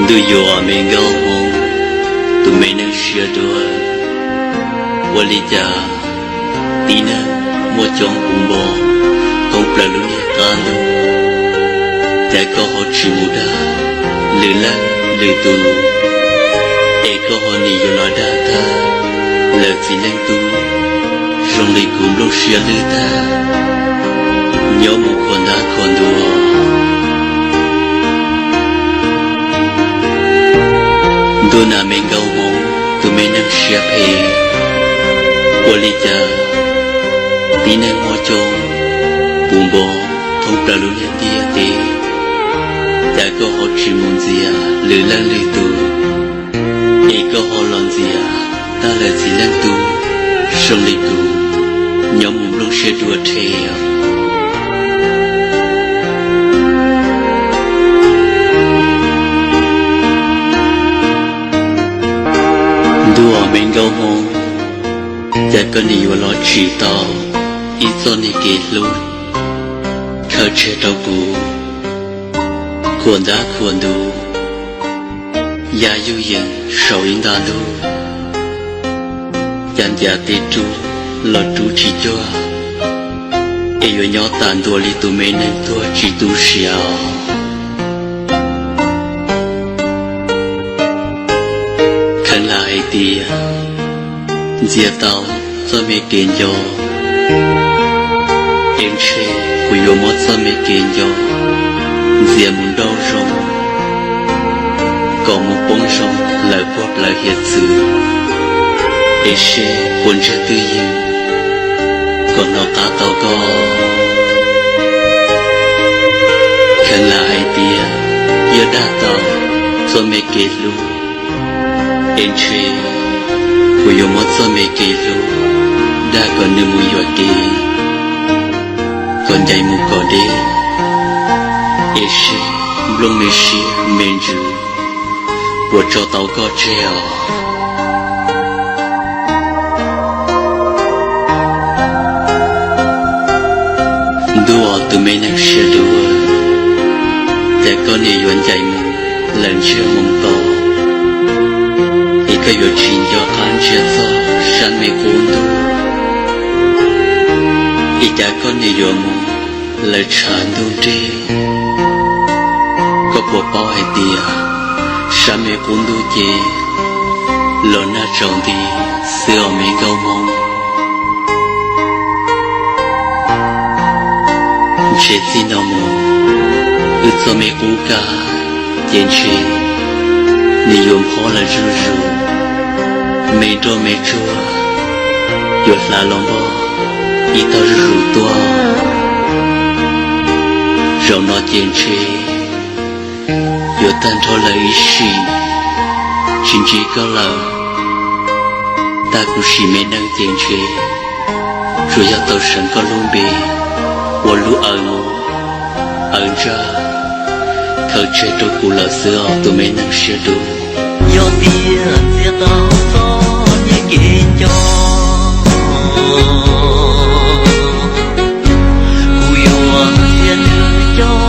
Ntuj yuam me nkauj hmoob, tus me neeg siab dua, ua li cas tib neeg muaj coob puv npo thoob plaws lub niag qab ntuj, cas koj ho tsis mus dag lwm leej lwm tus, es koj ho nim yuav los dag tag lawv txiv leej tub, zoo li kuv nplooj siab lwj tag, nyob mus khuam ntab khuam ntua. Ntuj na me nkauj hmoob, tus me neeg siab phem, ua li cas tib neeg muaj coob puv npo thoob plaws lub niag ntiaj teb, cas koj ho tsis mus ntxias lwm leej lwm tus, es koj ho los ntxias tag lawv txiv leej tub, zoo li kuv nyob mus nplooj siab dua rhe. Ntuj me nkauj hmoob, cas koj nim yuav los tsim tau ib txoj niag kev hlub khaws tseg rau kuv khuam ntab khuam ntu, ya yuj yees saum ib nta ntuj, cas ncav tes rub los rub tsis cuag, es yuav nyob tas ntua li tus me neeg tuag tsis tu siav os. Kheev lam hais tias ntxias tau txoj me kev nco, es ntshe kuv yuav muab txoj me kev nco ntxias mus nrauj zoo, kom mus poob zoo lawm puag plawv hiav txwv, es seb puas ntseg twj ywm kom hnov qab tau koj. Kheev lam hais tias yuav dag tau txoj me kev hlub, es ntshe kuv yuav muab txoj me kev hlub dag kom nws mus yuam kev, kom ncaim mus kom deb, es seb nplooj me siab me ntsws puas tso tau koj tseg os. Ntuj tus me neeg siab dua, cas koj nim yuav ncaim mus lawm ntsiag moo to, es koj yuav tsis nco qab ntsia txog sab me qub ntuj, es cas koj nim yuav mus lawm tshav ntuj nrig. Koj puas paub hais tias sab me qub ntuj ces los nag tsaus nti xwb os me nkauj hmoob. Ntshe txij no mus wb txoj me qub kab ces ntshe nws yuav nphob lawm zuj zus, me nroj me tsuag yuav hlav los npog ib tog zuj zus tuaj. Zaum no ces ntshe yuav tag nrho lawm ib sim tsis ntsib koj lawm. Tag kuv sim me neej ces ntshe tsuas yog tau seev koj lub npe ua lub aws mus aws ntsaj khaws tseg rau kuv lawm xwb os tus me neeg siab dub. Yog tias txiav tau txoj niag kev nco, kuv yuav txiav nws coj